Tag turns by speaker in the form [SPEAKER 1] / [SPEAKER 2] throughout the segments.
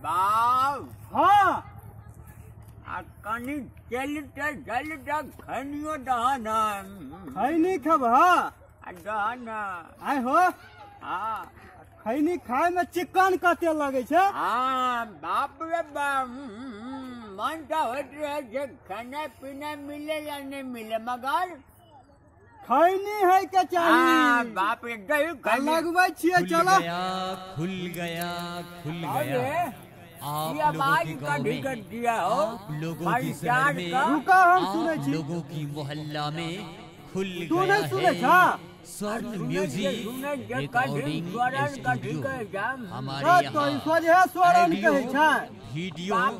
[SPEAKER 1] बाप
[SPEAKER 2] हाँ
[SPEAKER 1] आ कनी चलते चलते खनियो दहन
[SPEAKER 2] खैनी खेबह
[SPEAKER 1] आ दहन
[SPEAKER 2] आइ हो।
[SPEAKER 1] हाँ
[SPEAKER 2] खैनी खाय में चिकन कते लगे छै।
[SPEAKER 1] हाँ बाप रे बाप मन तो होइत रहे जे खाना पीना मिले या नहीं मिले मगर
[SPEAKER 2] खैनी है के चाही।
[SPEAKER 1] बाप रे दही
[SPEAKER 2] लगबै छियै। चलो
[SPEAKER 3] खुल गया खुल गया। आप लोगों के गांव में, आप लोगों की शहर में, आप लोगों की मोहल्ला में खुल गया है स्वर्ण म्यूजिक रिकॉर्डिंग स्टूडियो। हमारे यहाँ ऑडियो वीडियो और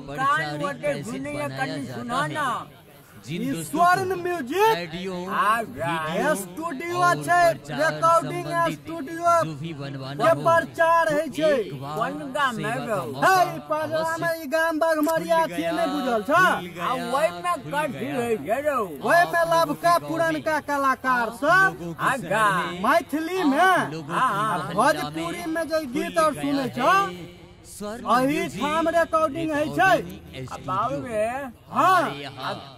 [SPEAKER 3] प्रचारित कैसेट बनाया जाता है। जिन
[SPEAKER 2] स्वर्ण म्यूजिक
[SPEAKER 3] ऑडियो वीडियो
[SPEAKER 2] स्टूडियो छै, रिकॉर्डिंग स्टूडियो
[SPEAKER 3] जो भी बनवाना
[SPEAKER 2] के प्रचार है छै।
[SPEAKER 1] कोन गाम में
[SPEAKER 2] है पाजरा में ई गाम बाघमरिया छै नै बुझल छ।
[SPEAKER 1] आ ओइ में कथी है छै रौ?
[SPEAKER 2] ओइ में लबका पुरनका कलाकार सब मैथिली में भोजपुरी में जे गीत और सुनै छ अही ठाम रिकॉर्डिंग है छै।
[SPEAKER 1] बाबू रे
[SPEAKER 2] हाँ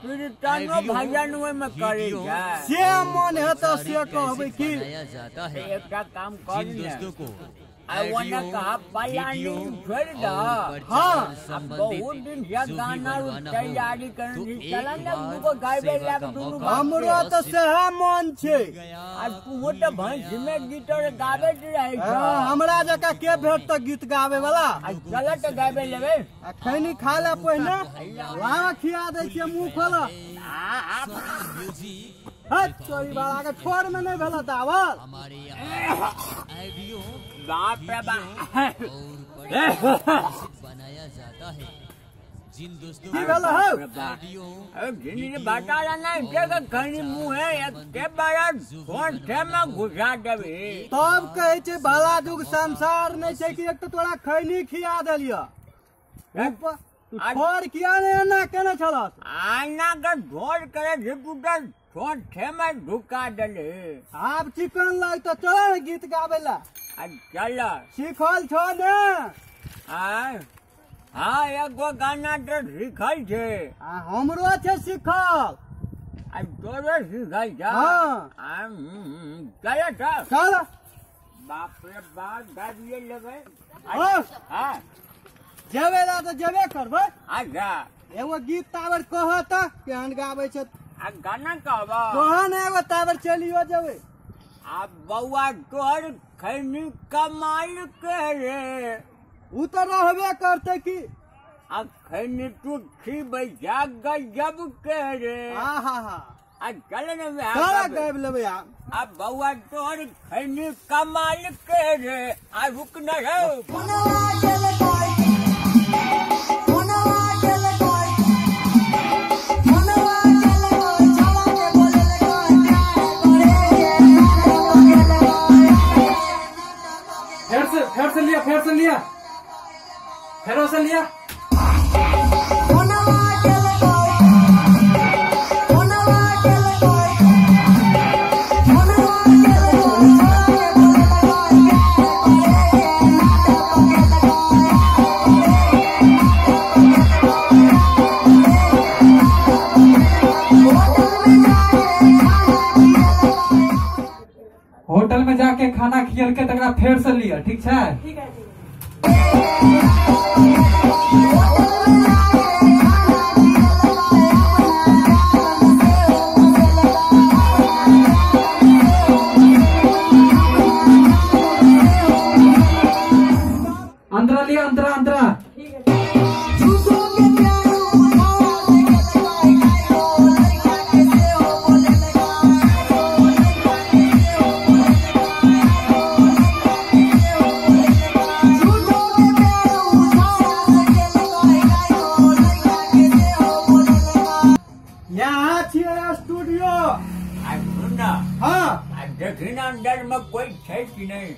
[SPEAKER 1] कीर्तनो भजन ओइ में करै छै।
[SPEAKER 2] से मन हेतौ से कहबै की
[SPEAKER 1] एकटा काम कर
[SPEAKER 3] जिन दोस्तों को
[SPEAKER 1] आ ओने कहा प्लानिंग छोड़ द।
[SPEAKER 2] हाँ
[SPEAKER 1] बहुत दिन से गाना तैयारी करनी चला ने दूगो गायबे लाग दुनू।
[SPEAKER 2] हमरो तो सेहा मन छै।
[SPEAKER 1] आ तू तो भैंस में गीत और गाबैत रहै छ।
[SPEAKER 2] हमरा जका के भेटत गीत गावे वाला?
[SPEAKER 1] आ चल त गाबे लेबै।
[SPEAKER 2] आ खैनी खा ले पहिने लावा खिया दै छियै मुंह खोल। हट चोरी वाला के ठोर में नहीं भेल दावल।
[SPEAKER 3] हमारे यहाँ ऑडियो
[SPEAKER 1] बाप रे बाप
[SPEAKER 3] बनाया जाता है। जिन दोस्तों
[SPEAKER 2] की भेल हौ?
[SPEAKER 3] ऑडियो
[SPEAKER 1] जिन बता ना के खैनी मुंह है के बड़ा ठोर में घुसा देबे
[SPEAKER 2] तब कहै छै भला जुग संसार नहीं छै कि एक तो तोरा खैनी खिया देलियऽ तू ठोर किया ने एना केने छलस?
[SPEAKER 1] आना के ढोर करे छै तू त ठोर में ढुका देले।
[SPEAKER 2] आब चिकन लाग तो चल ने गीत गाबै ला।
[SPEAKER 1] आ चल
[SPEAKER 2] सिखल छौ ने?
[SPEAKER 1] हाँ एगो गाना तो सिखल छै।
[SPEAKER 2] आ हमरो छै सिखल।
[SPEAKER 1] आ तोरो सिखल छ?
[SPEAKER 2] हाँ
[SPEAKER 1] चल चल
[SPEAKER 2] चल।
[SPEAKER 1] बाप रे बाप गाबिए लेबै।
[SPEAKER 2] हाँ जेबे ला तो जेबे करबै।
[SPEAKER 1] अच्छा
[SPEAKER 2] एगो गीत ताबर कह त केहन गाबै छै।
[SPEAKER 1] आ गाना कहबा
[SPEAKER 2] कह ने एगो ताबर चलियो जेबै।
[SPEAKER 1] आ बौआ तोहर खैनी कमाल के रे
[SPEAKER 2] उ तो रहबे करतै की।
[SPEAKER 1] आ खैनी तू खीबै जा गजब के रे।
[SPEAKER 2] आहा हा
[SPEAKER 1] आ चल ने
[SPEAKER 2] चल गाबि लेबै।
[SPEAKER 1] आ बौआ तोहर खैनी कमाल के रे। आ रुक न रौ।
[SPEAKER 4] फिर से लिया फिर से लिया फिर से लिया। होटल में जाके खाना खियल के तकरा फेर से लिया। ठीक छै?
[SPEAKER 5] ठीक है।
[SPEAKER 4] अंतरा लिया अंतरा अंतरा।
[SPEAKER 2] यहाँ छियै स्टूडियो।
[SPEAKER 1] आ सुन ना।
[SPEAKER 2] हाँ
[SPEAKER 1] आ देखी ना अंदर में कोई छै कि नहीं?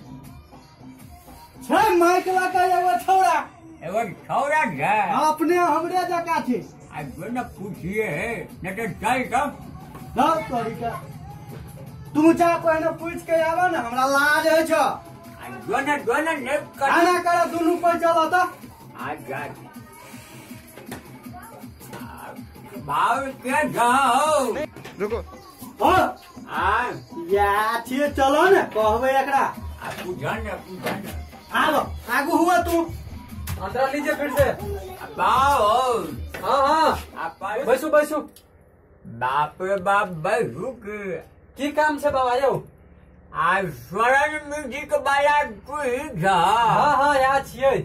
[SPEAKER 2] छै माइक लगा एगो छौड़ा।
[SPEAKER 1] एगो छौड़ा छै
[SPEAKER 2] अपने हमरे जका छै।
[SPEAKER 1] आ जो ना पूछिए है न तो चल तब
[SPEAKER 2] चल तोरी के तू जा पहिने पूछ के आबऽ ने, हमरा लाज होइ छौ।
[SPEAKER 1] आ जो ना नहीं कर
[SPEAKER 2] आना कर दुनू पर। गाबै चल त।
[SPEAKER 1] अच्छा भाव के जाओ
[SPEAKER 5] रुको।
[SPEAKER 2] हां
[SPEAKER 1] आ
[SPEAKER 2] या छिए चलो ने कहबै एकरा।
[SPEAKER 1] आ पूछन ने पूछन।
[SPEAKER 2] आबो आगू हुआ तू।
[SPEAKER 4] अंतरा लीजिए फिर से।
[SPEAKER 1] बाओ
[SPEAKER 4] हां हां बैसू बैसू।
[SPEAKER 1] बाप रे बाप बैसू
[SPEAKER 4] की काम से बाबा यौ?
[SPEAKER 1] आ स्वर्ण म्यूजिक वाला तू ही जा।
[SPEAKER 4] हां हां या छियै।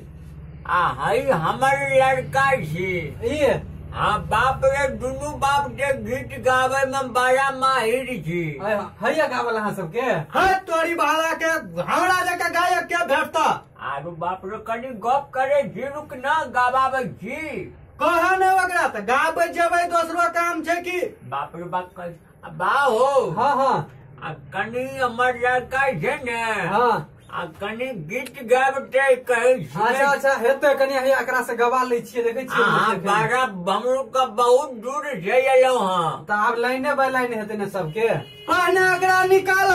[SPEAKER 1] आ हई हमर लड़का छी।
[SPEAKER 4] ई
[SPEAKER 1] हाँ बाप रे दुनू बाप के गीत गावे में बड़ा माहिर छी।
[SPEAKER 4] हैया गावल अहाँ सबके?
[SPEAKER 2] है तोरी भाड़ा के हमरा जका गायक के भेटता।
[SPEAKER 1] आरू बाप रे कनी गप करे छी रुक ना गावाबै छी।
[SPEAKER 2] कह ने ओकरा त गाबै जेबै दोसरो काम छै की।
[SPEAKER 1] बाप रे बाप कह बा हो।
[SPEAKER 4] हां हां
[SPEAKER 1] आ कनी हमर लड़का छै ने।
[SPEAKER 4] हां
[SPEAKER 1] आ कनी गीत गाबते कहै छी।
[SPEAKER 4] अच्छा अच्छा हेतै कनी हैया एकरा से गवा लै छियै देखै छियै।
[SPEAKER 1] हां बारा हमरो का बहुत दूर से एलौ। हां
[SPEAKER 4] त आब लाइने बाय लाइन हेतै ने सबके।
[SPEAKER 2] पहिने एकरा निकाल।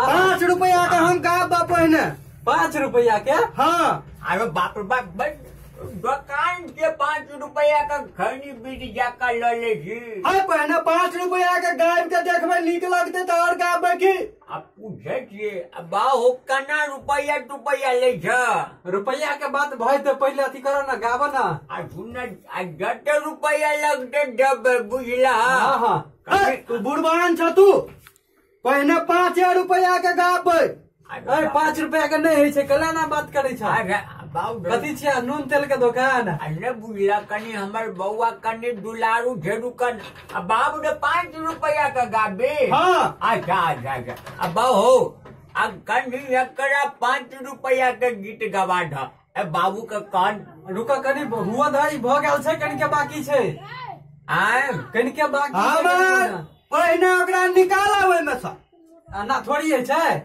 [SPEAKER 2] 5 रुपया के हम गाबब पहिने।
[SPEAKER 4] 5 रुपया के?
[SPEAKER 2] हां।
[SPEAKER 1] अरे बाप रे बाप दुकान के 5 रुपया का खैनी बीज जाकर ल ले छी।
[SPEAKER 2] अरे पहिने 5 रुपया के गायब के देखबै नीक लगतै त और गाबबै की।
[SPEAKER 1] आ पूछै छियै बा हो कना रुपया टुपैया लै छ?
[SPEAKER 4] रुपया के बात भय त पहिले अथी करो ना गाब ना।
[SPEAKER 1] आ सुन आ जते रुपया लगतै देबै बुझला।
[SPEAKER 4] हां हां
[SPEAKER 2] तू बुढ़बान छ तू। पहिने 5 रुपया के गाबबै।
[SPEAKER 4] अरे 5 रुपया के नहीं होइ छै कला ना बात करै छ।
[SPEAKER 1] अरे बाबू
[SPEAKER 4] कथी छियै नून तेल के दुकान?
[SPEAKER 1] अरे बुझला कनी हमर बौआ कनी दुलारू झेरू कन। आ बाबू ने 5 रुपया के गाबे।
[SPEAKER 2] हां
[SPEAKER 1] अच्छा अच्छा अच्छा आ बाबू हो आ कनी एकरा 5 रुपया के गीत गवा ढ। ए बाबू के कान
[SPEAKER 4] रुका कनी हुआ धारी भ गेल छै कनी के बाकी छै।
[SPEAKER 1] आय
[SPEAKER 4] कनी के बाकी
[SPEAKER 2] छै। पहिने ओकरा निकाल ओइ में से।
[SPEAKER 4] ना थोड़ी है छै।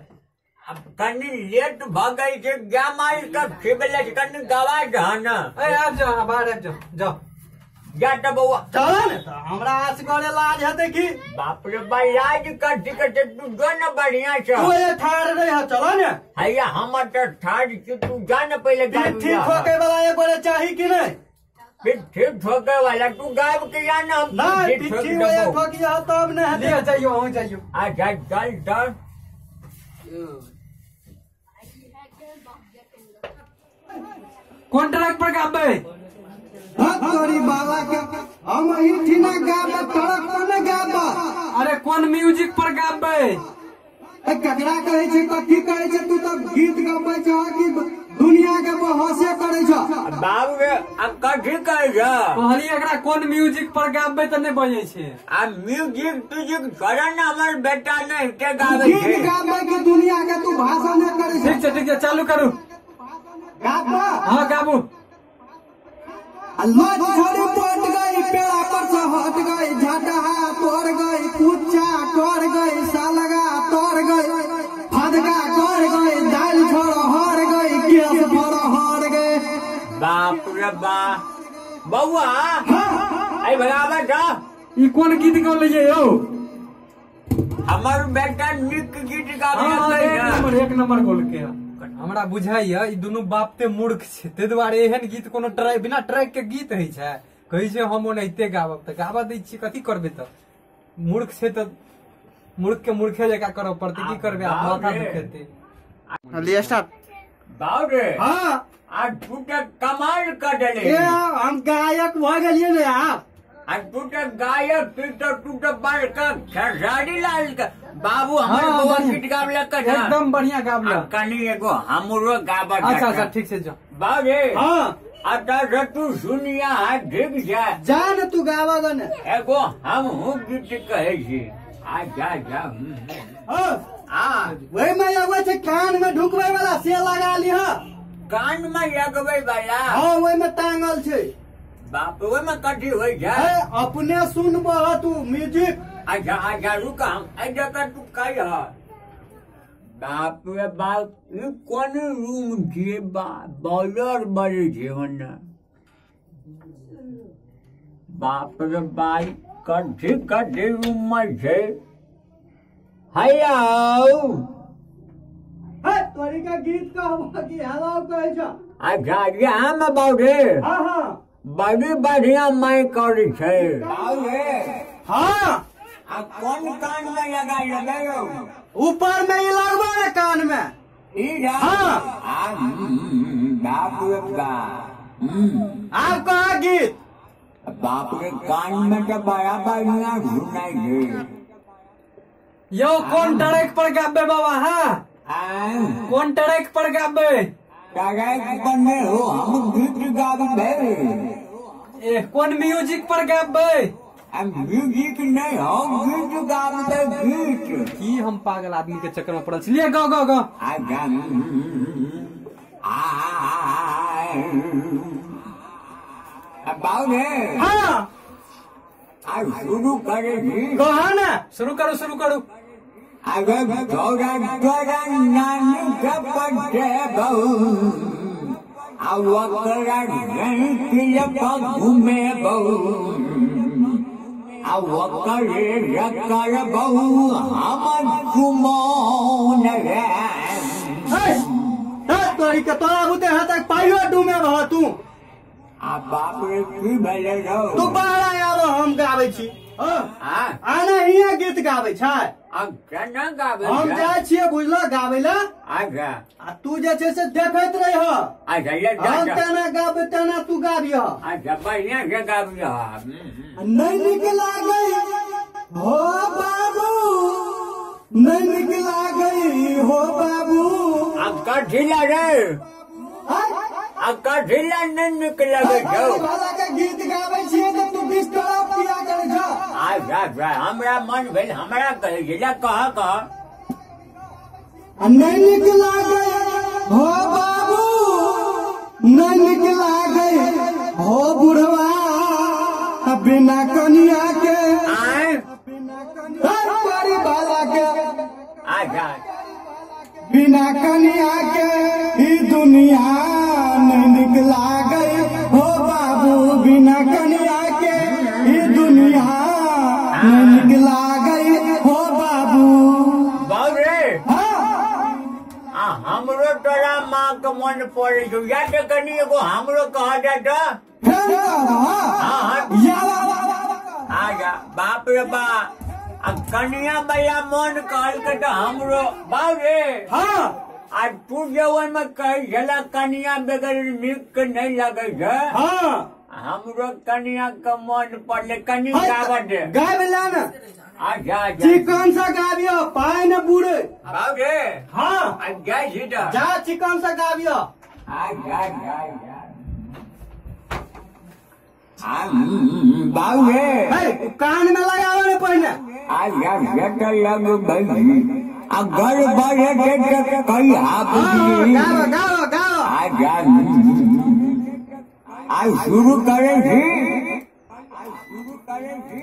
[SPEAKER 1] अब कनी लेट भ गई छै गामाल का खेबले कनी गवा ढ ना।
[SPEAKER 4] ए आब जाओ हां बाहर आब जाओ जाओ
[SPEAKER 1] जा त बौआ
[SPEAKER 2] चल ने त हमरा असगरे लाज हेतै की।
[SPEAKER 1] बाप रे बा लाज कथी के तू जो न बढ़िया छ।
[SPEAKER 2] तू ए ठाढ़ रह चल ने।
[SPEAKER 1] हैया हमर त ठाढ़ छी तू जा न पहिले गाबी।
[SPEAKER 2] ठीक ठोके वाला एक गोरे चाही की नहीं?
[SPEAKER 1] ठीक ठोके वाला तू गाब के या ना।
[SPEAKER 2] नहीं ठीक होए ठोकिया तब न हेतै।
[SPEAKER 4] ले जाइयो अहूं जाइयो।
[SPEAKER 1] अच्छा चल चल।
[SPEAKER 4] कोन ट्रक पर गाबै?
[SPEAKER 2] तोरी बाबा के हम अही ठिना गाबै ट्रक पर न गाबै।
[SPEAKER 4] अरे कोन म्यूजिक पर गाबै?
[SPEAKER 2] ए ककरा कहै छै कथी कहै छै तू त गीत गाबै छ कि दुनिया के बहसे करै छ।
[SPEAKER 1] बाबू रे आ कथी कहै छ?
[SPEAKER 4] कहली एकरा कोन म्यूजिक पर गाबै त नै बजै छै।
[SPEAKER 1] आ म्यूजिक तुजिक छोड़ न हमर बेटा नै के गाबै छै।
[SPEAKER 2] गीत गाबै के दुनिया के तू भाषण नै करै छै।
[SPEAKER 4] ठीक छै ठीक छै चालू करू।
[SPEAKER 2] गाबा।
[SPEAKER 4] हां गाबू।
[SPEAKER 2] अल्लाह छोड़ी पट गई पेड़ा पर से हट गई झाटा तोड़ गई कुच्चा कर गई सालगा तोड़ गई फदका कर गई दाल छोड़ हर गई केस भर हर गई।
[SPEAKER 1] बाप रे बाप बौआ आई बराबर जा।
[SPEAKER 4] ई कोन गीत गौले यौ?
[SPEAKER 1] हमर बेटा नीक गीत गाबै।
[SPEAKER 4] एक नंबर एक नंबर गोल के। हमरा बुझाइया ई दुनू बाप ते मूर्ख छै ताहि दुआरे एहन गीत कोनो ट्रैक बिना ट्रैक के गीत होइ छै। कहै छै हम ओनाहिते गाबब त गाबऽ दै छियै कथी करबै त मूर्ख छै त मूर्ख के मूर्खे जकाँ करऽ पड़तै की करबै आब माथा दुखेतै।
[SPEAKER 5] लिअ स्टार्ट।
[SPEAKER 1] बाबू रे
[SPEAKER 2] हां
[SPEAKER 1] आ तू त कमाल कर देले।
[SPEAKER 2] ए हम गायक भ गेलियै ने आप।
[SPEAKER 1] आ तू त गायक तू त बड़का खेसारी लाल के बाबू हमर बौआ गीत गाबलक
[SPEAKER 4] एकदम बढ़िया गाबलक।
[SPEAKER 1] कनी एगो हमरो गाबऽ।
[SPEAKER 4] अच्छा अच्छा ठीक छै जाओ।
[SPEAKER 1] बाबू रे
[SPEAKER 2] हां
[SPEAKER 1] आ त तू सुनिया है ठीक छै
[SPEAKER 2] जा ने तू गाबऽ ग ने
[SPEAKER 1] एगो हमहूँ गीत कहै छी। आ जा जा।
[SPEAKER 2] हां
[SPEAKER 1] आ
[SPEAKER 2] ओहि में एगो छै कान में ढुकबै वाला से लगा लिह।
[SPEAKER 1] कान में लगबै वाला?
[SPEAKER 2] हां ओहि में टांगल छै।
[SPEAKER 1] बाप ओहि में कथी होइ छै?
[SPEAKER 2] अपने सुनबह तू म्यूजिक।
[SPEAKER 1] अच्छा अच्छा रुक हम एहि जगह तू कह। बाप रे बाप ई कोन रूम छियै बा बॉलर बड़े छै ओन्ने। बाप रे बाप कथी कथी रूम में छै। हैया
[SPEAKER 2] हे तोरी का गीत कहबो कि हेलो कहै छ।
[SPEAKER 1] अच्छा यहाँ में बाबू रे।
[SPEAKER 2] हां हां
[SPEAKER 1] बड़ी बढ़िया माई करै छै। बाबू रे।
[SPEAKER 2] हां
[SPEAKER 1] आ कोन कान में लगा लेबै यौ?
[SPEAKER 2] ऊपर में ई लगबो ने कान में।
[SPEAKER 1] ई
[SPEAKER 2] हां
[SPEAKER 1] आ बाप रे बाप।
[SPEAKER 2] आब कहा गीत?
[SPEAKER 1] बाप रे कान में तो बड़ा बढ़िया सुनाई छै।
[SPEAKER 4] यौ कोन ट्रैक पर गाबे बाबा? हां कोन ट्रैक पर गाबे?
[SPEAKER 1] ट्रैक पर नहीं हो, हम गीत गाबे।
[SPEAKER 4] ए कोन म्यूजिक पर गाबे?
[SPEAKER 1] हम म्यूजिक नहीं हो, गीत गाबे गीत।
[SPEAKER 4] की हम पागल आदमी के चक्कर में पड़ल छी। लिए गाओ गाओ गाओ।
[SPEAKER 1] बाबू रे।
[SPEAKER 2] हां
[SPEAKER 1] आ शुरू करे जी।
[SPEAKER 2] कहा ना
[SPEAKER 4] शुरू करू शुरू करू।
[SPEAKER 1] अगर तोरा तोरा नानी के पटे बहु आ ओकरा साइकिल पर घूमे बहु आ ओकरे रकर बहु हमर चुमौन रे।
[SPEAKER 2] हे तोरी के तोरा बुते हाथ पाइयो डूमे भऽ तू।
[SPEAKER 1] आ बाप रे की भेलै रौ?
[SPEAKER 2] तू बाहर आब हम गाबै छी। हां आना हिया गीत गाबै छै।
[SPEAKER 1] हम केना गाबै?
[SPEAKER 2] हम जाइ छियै बुझलो गाबै ला।
[SPEAKER 1] अच्छा
[SPEAKER 2] आ तू जे छै से देखैत रहिह।
[SPEAKER 1] अच्छा ये
[SPEAKER 2] हम तेना गाबै तेना तू गाबिह।
[SPEAKER 1] अच्छा बढ़िया से गाबिह।
[SPEAKER 2] नहीं नीक लागै हो बाबू, नहीं नीक लागै हो बाबू।
[SPEAKER 1] आ कथिला रे? आ कथिला नहीं नीक लागै छौ?
[SPEAKER 2] भाला के गीत गाबै छियै त तू डिस्टर्ब किया करै छ?
[SPEAKER 1] अच्छा अच्छा हमरा मन भेल हमरा कहै छै कह कह।
[SPEAKER 2] नहीं नीक लागै हो बाबू, नहीं नीक लागै हो बुढ़वा बिना कनिया के परी बाला के।
[SPEAKER 1] अच्छा
[SPEAKER 2] बिना कनिया के ई दुनिया नहीं नीक लागै हो बाबू, बिना कनिया के ई दुनिया नहीं नीक लागै हो बाबू।
[SPEAKER 1] बाबू रे।
[SPEAKER 2] हां
[SPEAKER 1] आ हमरो तोरा माँ के मन पड़ै छौ। या तऽ कनि एगो हमरो कह दे तऽ।
[SPEAKER 2] फेर कह।
[SPEAKER 1] हां हां आ जा बाप रे बाप। आ कनिया भैया मन कहलकै तऽ हमरो बाबू रे।
[SPEAKER 2] हां
[SPEAKER 1] आ तू जे ओहिमे कहै छला कनिया बगैर नीक नहीं लगै छै।
[SPEAKER 2] हां
[SPEAKER 1] हमरो कनिया के मन पड़लै कनि गाबऽ दे।
[SPEAKER 2] गाबि ला ने।
[SPEAKER 1] अच्छा अच्छा
[SPEAKER 2] चिकन से गाबियो पाइ ने बुड़े।
[SPEAKER 1] बाबू रे।
[SPEAKER 2] हां
[SPEAKER 1] आ जाइ छी तऽ।
[SPEAKER 2] जा चिकन से गाबियो।
[SPEAKER 1] अच्छा अच्छा बाबू रे।
[SPEAKER 2] हे कान में लगावे ने पहिने।
[SPEAKER 1] अच्छा से लगबै आ गड़बड़ हेतै तऽ कही हाथ।
[SPEAKER 2] गाबऽ गाबऽ गाबऽ।
[SPEAKER 1] अच्छा आ शुरू करै छी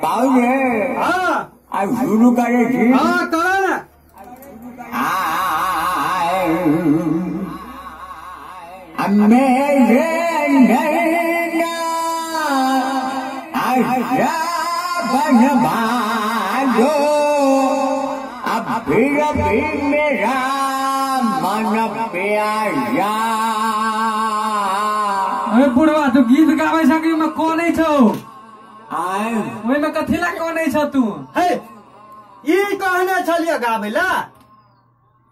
[SPEAKER 1] बाबू रे।
[SPEAKER 2] हां
[SPEAKER 1] आ शुरू करै छी।
[SPEAKER 2] हां कर ने।
[SPEAKER 1] आ मेरे नैना आशा बन भागो अब फिर भी मेरा मन प्यासा।
[SPEAKER 4] अरे बुढ़वा तू गीत गाबै छ कि ओहिमे कनै छौ? ओहिमे कथिला कनै छ तू?
[SPEAKER 2] हे ई कहने छलियै गाबै ला।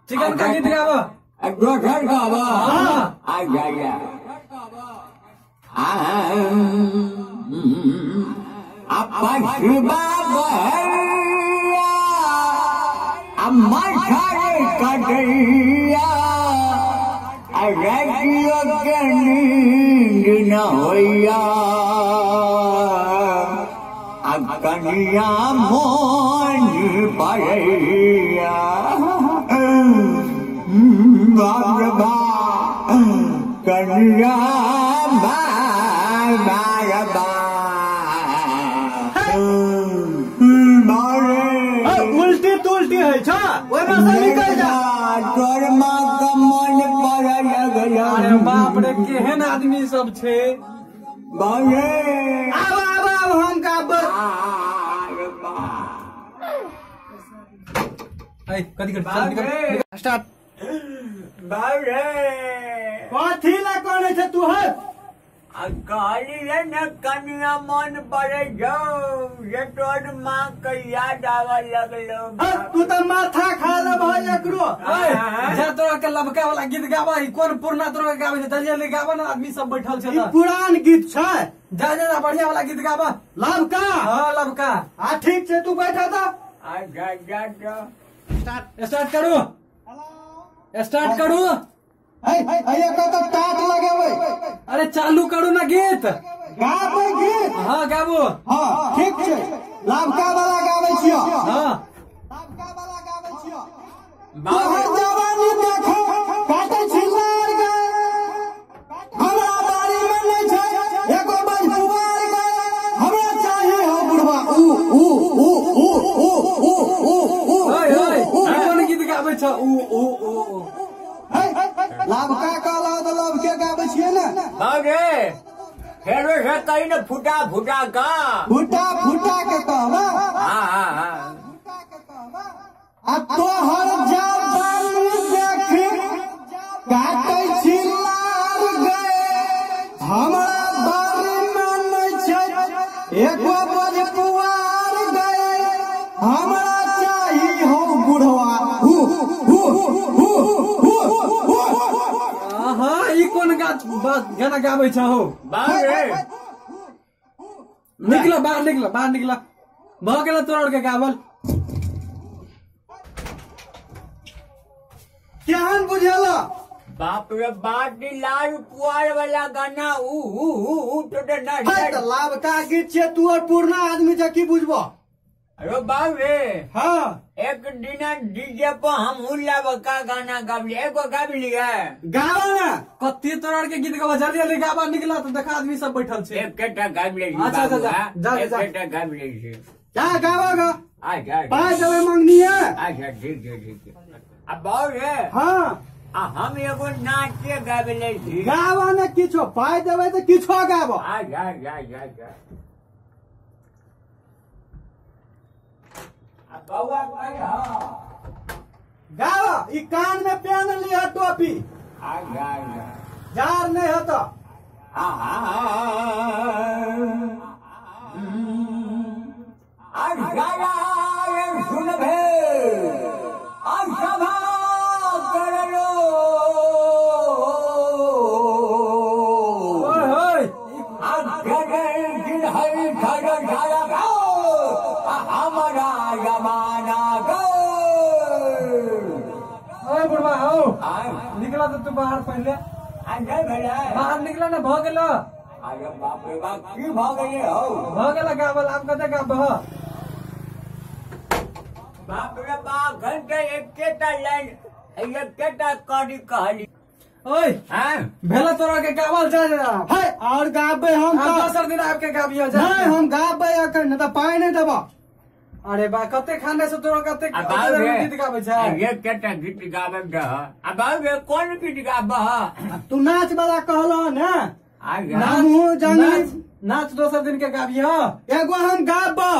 [SPEAKER 4] चिकन का गीत गाब।
[SPEAKER 1] दोसर गाब।
[SPEAKER 4] हां
[SPEAKER 1] अच्छा अच्छा आ पछबा बहरिया आ मच्छर कटैया आ रातियो के नींद न होइया आ कनिया मोन पड़ैया। बाप रे बाप कनिया बार बार
[SPEAKER 2] उल्टी तुलटी है छ ओहिमे से निकल जा।
[SPEAKER 1] तोर माँ के मन पड़े लगल।
[SPEAKER 4] अरे बाप रे केहन आदमी सब छै।
[SPEAKER 1] बाप रे
[SPEAKER 2] आब आब आब हम गाबै।
[SPEAKER 4] कथी कर चल निकल
[SPEAKER 2] स्टार्ट।
[SPEAKER 1] बाप रे
[SPEAKER 2] कथी ला करै छै तू है?
[SPEAKER 1] आ कहली रे ने कनिया मन पड़े छौ जे तोर माँ के याद आबऽ लगलो।
[SPEAKER 2] तू तऽ माथा खा लेबह एकरो।
[SPEAKER 4] जा तोरा के लबका वाला गीत गाबऽ, ई कोन पुरना तोरा के गाबै छै? जल्दी जल्दी गाबऽ ने, आदमी सब बैठल छै।
[SPEAKER 2] ई पुरान गीत छै।
[SPEAKER 4] जा जा जा, बढ़िया वाला गीत गाबऽ।
[SPEAKER 2] लबका?
[SPEAKER 4] हाँ लबका।
[SPEAKER 2] आ ठीक छै, तू बैठा था।
[SPEAKER 1] अच्छा जा जा,
[SPEAKER 4] स्टार्ट करू, स्टार्ट करू।
[SPEAKER 2] टाट लगेबै।
[SPEAKER 4] अरे चालू करू ना गीत।
[SPEAKER 2] गाबै गीत?
[SPEAKER 4] हाँ गाबू।
[SPEAKER 2] हाँ ठीक छै, लबका वाला गाबै छियो।
[SPEAKER 4] हाँ
[SPEAKER 2] लबका वाला गाबै छियो। तोहर जवानी देखो काटै छी लार गे, हमरा बाड़ी में नै छै एगो बंधुआर गे, हमरा चाही हो बुढ़वा ऊ ऊ ऊ ऊ ऊ ऊ ऊ ऊ।
[SPEAKER 4] ओए ओए, कोन गीत गाबै छ? ऊ ऊ ऊ।
[SPEAKER 2] लबका कहलौ तऽ लबके गाबै छियै ने।
[SPEAKER 1] बाप रे, फेरो से कही ने फुटा फुटा का,
[SPEAKER 2] फुटा फुटा के कहबा।
[SPEAKER 1] हाँ हाँ हाँ।
[SPEAKER 2] आ तोहर जवानी देख काटै छी लार गे, हमरा बाड़ी में नै छै एगो बजपुआर गे, हमरा चाही हो बुढ़वा हु हु हु हु हु।
[SPEAKER 4] हाँ ई कोन गाना गाबै छ हो?
[SPEAKER 1] बाप रे,
[SPEAKER 4] निकल बाहर, निकल बाहर, निकल। भऽ गेल तोरा के गावल।
[SPEAKER 2] केहन बुझेला?
[SPEAKER 1] बाप रे बाप, लाल पुआर वाला गाना ऊ ऊ ऊ ऊ तो ना।
[SPEAKER 2] लबका गीत छै, तू और पुरना आदमी छै, की बुझबो?
[SPEAKER 1] अरे बाप रे,
[SPEAKER 2] हाँ
[SPEAKER 1] एक दिना डीजे पर हम लबका गाना गाबली, एगो गाबलियै।
[SPEAKER 2] गाबा ना।
[SPEAKER 4] कते तोरा के गीत गाबा, जल्दी जल्दी गाबा, निकला तो देखा आदमी सब बैठल छै।
[SPEAKER 1] एकटा गाबि लै छी।
[SPEAKER 4] अच्छा अच्छा, जा जा,
[SPEAKER 1] एकटा गाबि लै छी।
[SPEAKER 2] जा गाबा गा।
[SPEAKER 1] अच्छा
[SPEAKER 2] पाइ देबै मंगनी है।
[SPEAKER 1] अच्छा ठीक छै ठीक छै। आ बाप रे,
[SPEAKER 2] हाँ
[SPEAKER 1] आ हम एगो नाचे गाबि लै छी।
[SPEAKER 2] गाबा ने किछो, पाइ देबै तऽ किछो गाबो।
[SPEAKER 1] अच्छा अच्छा अच्छा। बौआ
[SPEAKER 2] गावा, ई कान में पहन लिह टोपी।
[SPEAKER 1] अच्छा अच्छा,
[SPEAKER 2] जार नहीं होता।
[SPEAKER 1] सुन भे सभा करलो। हमारा जमाना गो।
[SPEAKER 4] ओए बुढ़वा हो, निकला तो तू बाहर पहले। बाहर निकला ना, भऽ गेल।
[SPEAKER 1] अरे बाप रे बाप, की भऽ गेलै हौ?
[SPEAKER 4] भऽ गेल गावल, आब कते गाबह?
[SPEAKER 1] बाप रे बाप, घंटे एकेटा लाइन एकेटा कड़ी कहली।
[SPEAKER 4] ओए भेला तोरा के गावल, जा जा।
[SPEAKER 2] है और गाबै हम
[SPEAKER 4] तऽ दोसर दिन आबि के गाबियो। जा
[SPEAKER 2] नहीं हम गाबै अखन, नहि तऽ पाइ नहि देबऽ।
[SPEAKER 4] अरे बा, कते खाने से तोरा कते गीत गाबै छै?
[SPEAKER 1] एकेटा गीत गाबै दह। आ बाप रे, कोन गीत गाबह?
[SPEAKER 2] तू नाच वाला कहलह ने, नाच
[SPEAKER 4] नाच दोसर दिन के गाबियो।
[SPEAKER 2] एगो हम गाबह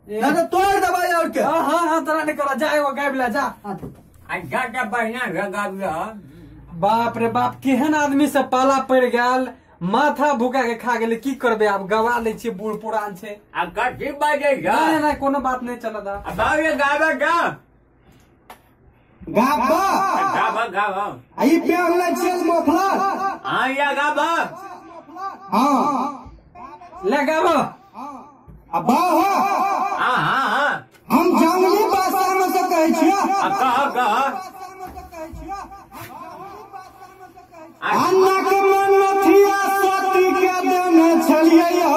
[SPEAKER 2] नहीं तऽ तोड़ देबै और के।
[SPEAKER 4] हाँ हाँ, तोरा नहीं कर, जा एगो गाबि ले जा।
[SPEAKER 1] अच्छा तऽ बढ़िया से गाबियो।
[SPEAKER 4] बाप रे बाप, केहन आदमी से पाला पड़ि गेल, माथा भुका के खा गेलै। की करबै आब, गवा लै छियै, बूढ़ पुरान छै।
[SPEAKER 1] आ कथी बाजै छ?
[SPEAKER 4] नहीं नहीं, कोनो बात नहीं, चल दा।
[SPEAKER 1] बाप रे, गाबऽ दा।
[SPEAKER 2] गाबऽ
[SPEAKER 1] गाबऽ गाबऽ।
[SPEAKER 2] आ ई पेहनले छियै मफलर।
[SPEAKER 1] हाँ या गाबऽ।
[SPEAKER 2] हाँ
[SPEAKER 4] ले गाबऽ।
[SPEAKER 2] आ बाह।
[SPEAKER 1] हाँ हाँ हाँ,
[SPEAKER 2] हम जंगली भाषा में से कहै छियै।
[SPEAKER 1] कह कह।
[SPEAKER 2] अन्ना के मनथिया सती के देने छलियै यौ,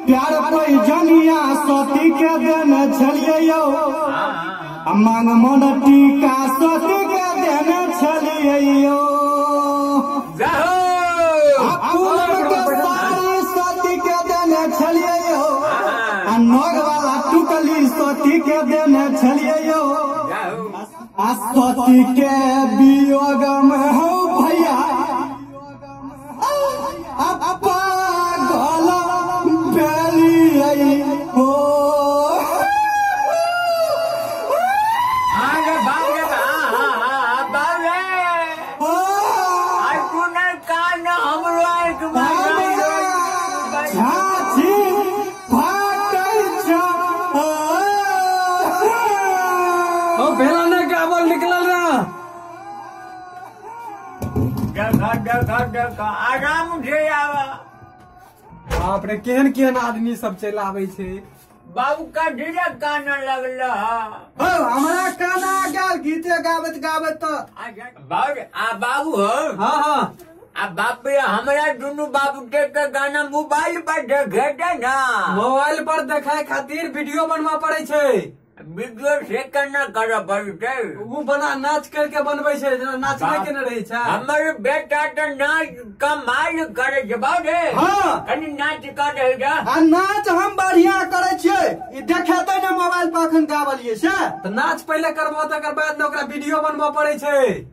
[SPEAKER 2] प्यार पैजनिया सती के देने छलियै यौ, आ मांग मन टीका सती के देने छलियै यौ, आ पूनम के साड़ी सती के देने छलियै यौ, आ नग वाला टुकली सती के देने छलियै यौ, आ सती के वियोग में हो भैया पागल भेलियै हो।
[SPEAKER 1] हाँ रे बाप रे, हाँ हाँ हाँ। कान हमरो आँख में
[SPEAKER 2] छाती फाटै छौ।
[SPEAKER 4] ओ भेला ने गावल निकलल ना।
[SPEAKER 1] देखा देखा देखा आराम से आवा।
[SPEAKER 4] बाप रे केहन केहन आदमी सब चलि आबै छै।
[SPEAKER 1] बाबू का धीरे कान लगल।
[SPEAKER 2] हमरा काना गेल गीते गाबैत गाबैत तो।
[SPEAKER 1] आ बाबू हो।
[SPEAKER 4] हाँ हाँ।
[SPEAKER 1] आ बाप रे हमरा दुनू बाबू के गाना मोबाइल पर देखे ना।
[SPEAKER 4] मोबाइल पर देखाय खातिर वीडियो बनवा पड़े छै।
[SPEAKER 1] वीडियो से केना करऽ पड़तै?
[SPEAKER 4] उ बना नाच करके बनबै छै, जेना नाचबे के ने रहै छै।
[SPEAKER 1] हमर बेटा तऽ नाच कमाल करै छै बाबू रे।
[SPEAKER 2] हाँ।
[SPEAKER 1] कनि नाच कर दे जा।
[SPEAKER 2] आ नाच हम बढ़िया करै छियै, ई देखेतै ने मोबाइल पर अखन गाबलियै से।
[SPEAKER 4] तऽ नाच पहिले करबो तकर बाद ने ओकरा वीडियो बनबऽ पड़ै छै।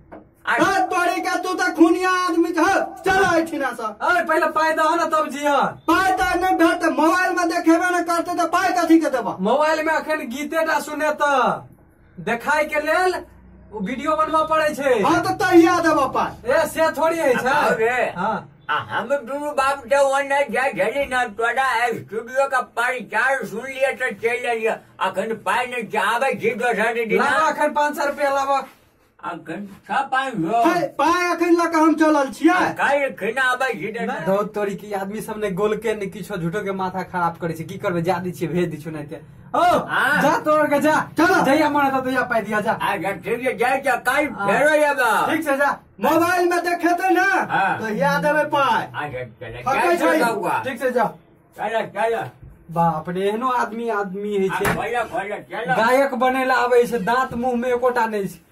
[SPEAKER 2] तोरी के तू तऽ खुनिया आदमी छ। चल एहिठिना से।
[SPEAKER 4] अरे पहिले पाइ दहो ने तब जिया।
[SPEAKER 2] पाइ तऽ नहि भेटतै, मोबाइल में देखेबे ने करतै तऽ पाइ कथी के देबऽ?
[SPEAKER 4] मोबाइल में अखन गीते टा सुनेतऽ, देखाय के लेल वीडियो बनबऽ पड़ै छै।
[SPEAKER 2] हाँ तऽ तहिया देबऽ पाइ।
[SPEAKER 4] ए से थोड़ी होइ छै।
[SPEAKER 1] हाँ हम दुनू बाप के ओने जाइ छली ने, तोरा स्टूडियो के परिचार सुन लिअ तऽ चलि एलियै। अखन पाइ नहि छै, आबै छी दोसर दिन।
[SPEAKER 4] लाबऽ अखन 500 रुपया लाबऽ।
[SPEAKER 1] अखन 500
[SPEAKER 2] पाइ अखन लऽ कऽ हम चलल छियै।
[SPEAKER 1] काल्हि खिना आबै छी।
[SPEAKER 4] बहुत तोरी के आदमी सब ने गोलके ने किछो झूठो के माथा खराब करे छै। की करबै, जा दै छियै, भेज दै छियै नहीं। ओ जा तोड़ के जा,
[SPEAKER 2] चल
[SPEAKER 4] जहिया मन हेतौ तहिया पाइ दिया जा।
[SPEAKER 1] अच्छा ठीक छै, जाइ छै काल्हि फेरो एबै।
[SPEAKER 4] ठीक छै जा।
[SPEAKER 2] मोबाइल में देखेतै ने तहिया देबै पाइ।
[SPEAKER 1] अच्छा
[SPEAKER 4] ठीक छै जा।
[SPEAKER 1] चल चल।
[SPEAKER 4] बाप रे एहनो आदमी आदमी होइ छै, गायक बने ला आबै छै, दांत मुंह में एकोटा नहि छै।